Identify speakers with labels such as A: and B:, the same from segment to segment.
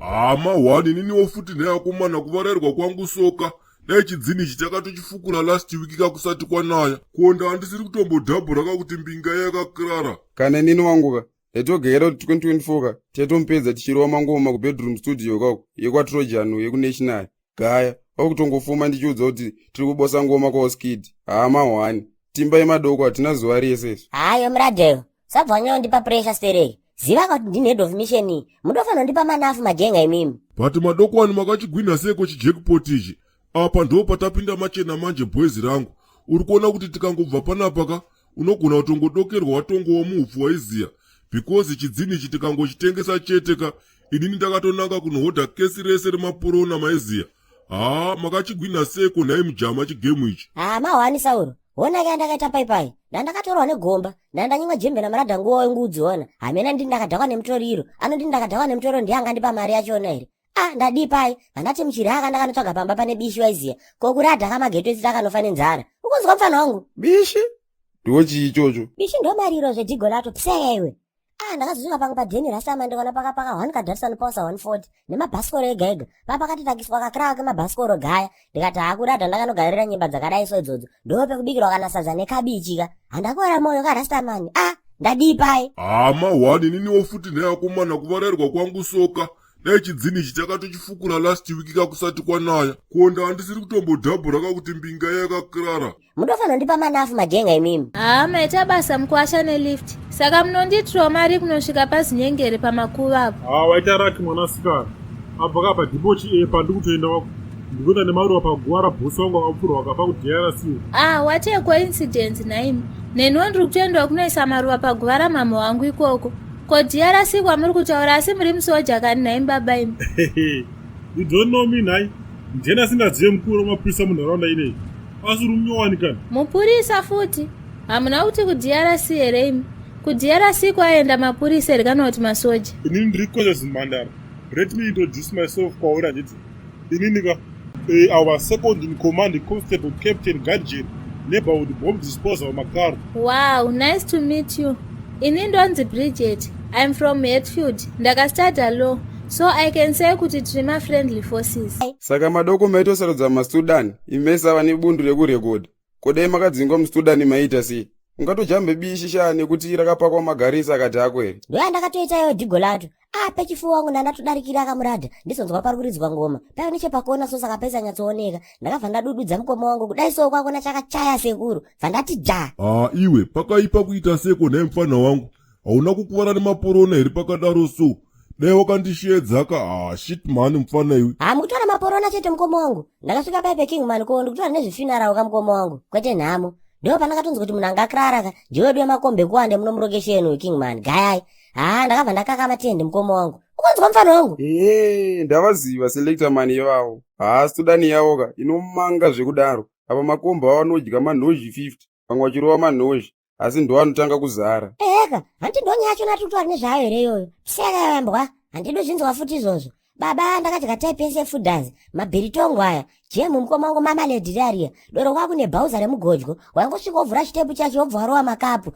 A: Hama hwani ininiwo futi neakomana kuvarairwa kwangu soka dai chidzini ichi takatochifukura last week kakusati kwanaya. Ko ndandisiri kutombodhabhura kakuti mbinga yakakrara.
B: Kana inini wangu ka ndaitogera kuti 2024 ka taitomupedza tichirova mangoma kubedroom studio kako yekwatrojan yekunational gaya kwakutongofuma ndichiudza kuti tiri kubosa ngoma kwaoskid. Hama hwani timba yemadoko hatina zuva rese isu.
C: Hayo muradheyo sabva wanyanya pressure stereki. Ziva kuti ndini head of mission iyi, munofanira kundipa manafu magenga imimi.
A: But madokwani makachigwinha seko chijackpot ichi? Apa ndo patapinda machena manje boys rangu. Uri kuona kuti tikangobva panapa ka unogona kutongodokerwa watongowa muupfu waiziya, because chidzini ichi tikangochitengesa chete ka inini ndakatonanga kunohodha kesi rese remaporona maiziya. Haa makachigwinha seko nhai mujama chigemu ichi?
C: Haa mahwani Sauro, hona ka ndakaita paipai. Ndandakatorwa negomba, ndandanyimwa jembe namuradha nguva wengudzi ona. Hamena ndini ndakadhakwa nemutoriro. Anondini ndakadhakwa nemutoriro ndiye angandipa mari yachona here? Ah, ndadii pai? Vandati muchiraka ndakanotsvaga pamba pane bishi waiziya. Ko kuradha kamageto esi takanofa nenzara. Ukunzwa mfana wangu?
B: Bishi ndiwo chii ichocho?
C: Bishi ndo mariro zvedhigo lato pseka iwe. Ah, ndakazosvika pamwe padheni rasama ndikaona pakapaka 1 kadharisani pausa 140 nemabhasikoro ega ega. Papakatitakiswa kakrawa kemabhasikoro gaya. Ndikati hakuradha ndakanogarira nyemba dzakadai so idzodzo. Ndo pekubikirwa kana sadza nekabichi ka. Handakora moyo ka rastamani. Ah, ndadii pai?
A: Hama hwani ininiwo futi neakomana kuvarairwa kwangu soka dai chidzini ichi takatochifukura last week kakusati kwanaya. Ko ndandisiri kutombodhabhura kakuti mbinga yakakrara.
C: Munofanira kundipa manafu magenga imimi.
D: Haa maita basa mukwasha nelift. Saka munondiitirawo mari kunosvika pazinyengere pamakuva apo.
E: Haa waita raki mwanasikana. Abva ka padipochi epa ndikutoenda wako. Ndikuenda nemaruva paguva rabhosi wangu akapfurwa akafa kuDRC.
D: Ah, what a coincidence nhaimi. Neniwo ndiri kutoendawo kunoisa maruva paguva ramama wangu ikoko. Ko DRC kwamuri kutaura asi muri musoja kani nhaimi baba imi?
E: You don't know me nhai. Ndiani asingazive mukuru wemapurisa munharaunda ineyi? Asi uri munyowani kani?
D: Mupurisa futi? Hamuna kuti kuDRC here imi? KuDRC kwaenda mapurisa here kana kuti masoja?
E: Inini ndiri Kozes Mhandara. Let me introduce myself kwauri handiti. Inini ka our second in command constable captain guardian neighborhood bomb disposal Makaro.
D: Wow, nice to meet you. Ini ndonzi Bridget. I'm from Hatfield. Ndakastada law. So I can say kuti tiri ma-friendly forces.
B: Saka madoko maitosarudza mastudani imesava nebundu rekurekodha. Kodai makadzingwa mustudani maiita sei? Ungatojambe bishi sha nekuti rakapakwa magarisa akati ako here?
C: Ndoya ndakatoita iyo dhigo lato. Ah, pechifuwa wangu ndandatodarikira akamuradha ndizonzwa pari kuridzwa ngoma. Paiva nechepakona so saka paisanyatsooneka. Ndakabva ndadududza mukoma wangu kudai so kwakona chakachaya sekuru. Bva ndati dha.
A: Haa iwe pakaipa kuita seko nhai mfana wangu. Hauna kukuvara nemaporona here pakadaro so? Dai wakandisheedza ka. Ah shit man mfana iwe.
C: Haa mukutora maporona chete mukoma wangu. Ndakasvika pai peKingman ko ndikutora nezvefuneral ka mukoma wangu. Kwete nhamo. Ndo pandakatonzwa kuti munhu angakrara ka. Ndiwe wedu wemakombe kuwande muno murokesheni uyu Kingman. Gayai. Haa ndakabva ndakaka matende mukoma wangu. Ukunzwa mfana wangu?
B: Ehe, ndavaziva selector man ivavo. Haa studani yavo ka inomanga zvekudaro. Apa makombo avo anodya manhozhi 50 vamwe vachirova manhozhi asi ndo anotanga kuzara.
C: Eheka, hanti ndonyaya yacho natiri kutaura nezvayo here iyoyo? Seka yambwa, handidi zvinzwa futi izvozvo. Baba ndakadya type yese yefooders, mabhiritongo aya, jemu mukoma wangu mama lady rariya, doro kwaku nebhauza remugodyo, waingosvika wovhura chitepu chacho wobva warova makapu.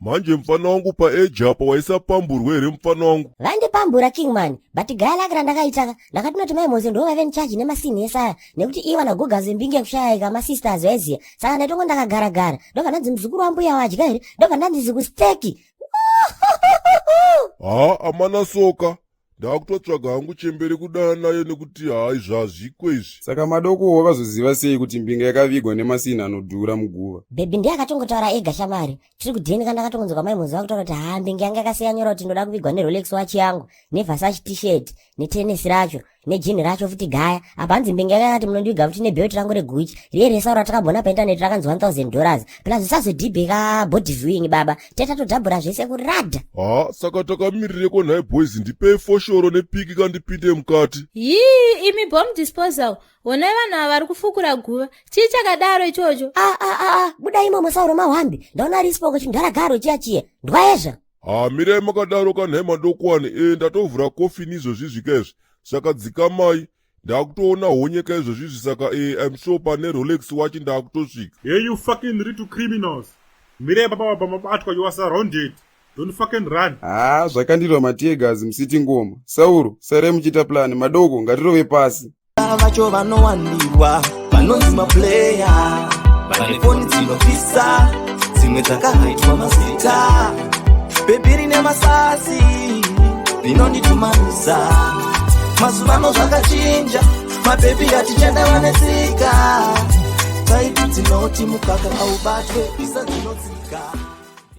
A: Manje mfana wangu paeji apa waisapamburwa here mfana wangu?
C: Vandipambura Kingman, but gaya lake randakaita ndakatinoti mai Mose ndo vaive in charge nemasini ese aya nekuti iye vana gogazi mbinge kushayika masisters vaiziya, saka ndaitongo ndakagaragara ndobva ndanzi muzukuru wambuya wadya here, ndobva ndanzi zikusteki.
A: Haa amana soka ndakutotsvaga hangu chembere kudana nayo nekuti hai zvazvikwe izvi.
B: Saka madoko wakazoziva sei kuti mbinga yakavigwa nemasini anodhura muguva?
C: Bhebhi ndiye akatongotaura ega shamari. Tiri kudheni kandakatongonzwa mai Mose vakutaura kuti haa mbinga yanga yakasiya nyora kuti ndoda kuvigwa neRolex watch yangu neVersace t-shirt netenesi racho nejini racho futi gaya. Apa hanzi mbinga yanga yakati munondiviga futi nebelt rangu reGucci riye resauro ratakabona paintaneti rakanzi $1000 plus zvisazodhibhika body viewing baba tetatodhabhura zvese kuradha.
A: Haa saka takamirireko nhai boys, ndipei foshoro nepiki kandipinde mukati.
D: Hii imi bomb disposal, honai vanhu ava vari kufukura guva. Chii chakadaro ichocho?
C: Ah, ah, ah, ah, buda imomo Sauro mahwambi, ndaona risipoko chimudharagaro chiya chiya ndwaezva.
A: Haa mirai makadaro kanhai madokwani e ndatovhura kofini izvozvizvi izvi saka dzikamai ndakutoona honyeka izvozvizvi saka e I'm sure pane Rolex watch ndakutosvika.
E: Hey you fucking little criminals. Mirai baba baba mabatwa, you are surrounded. Don't fucking run.
B: Haa, zvakandirwa mateargas musiti ngoma. Sauro, sarai muchiita plan, madoko ngatirove pasi.
F: Vacho vanowandirwa vanonzi maplayer, vane foni dzinopisa, dzimwe dzakahaitwa mazita. Bhebhi rine masasi rinonditumanisa. Mazuvano zvakachinja, mabhebhi atichada vane tsika. Type dzinoti mukaka haubatwe, isa dzinotsika.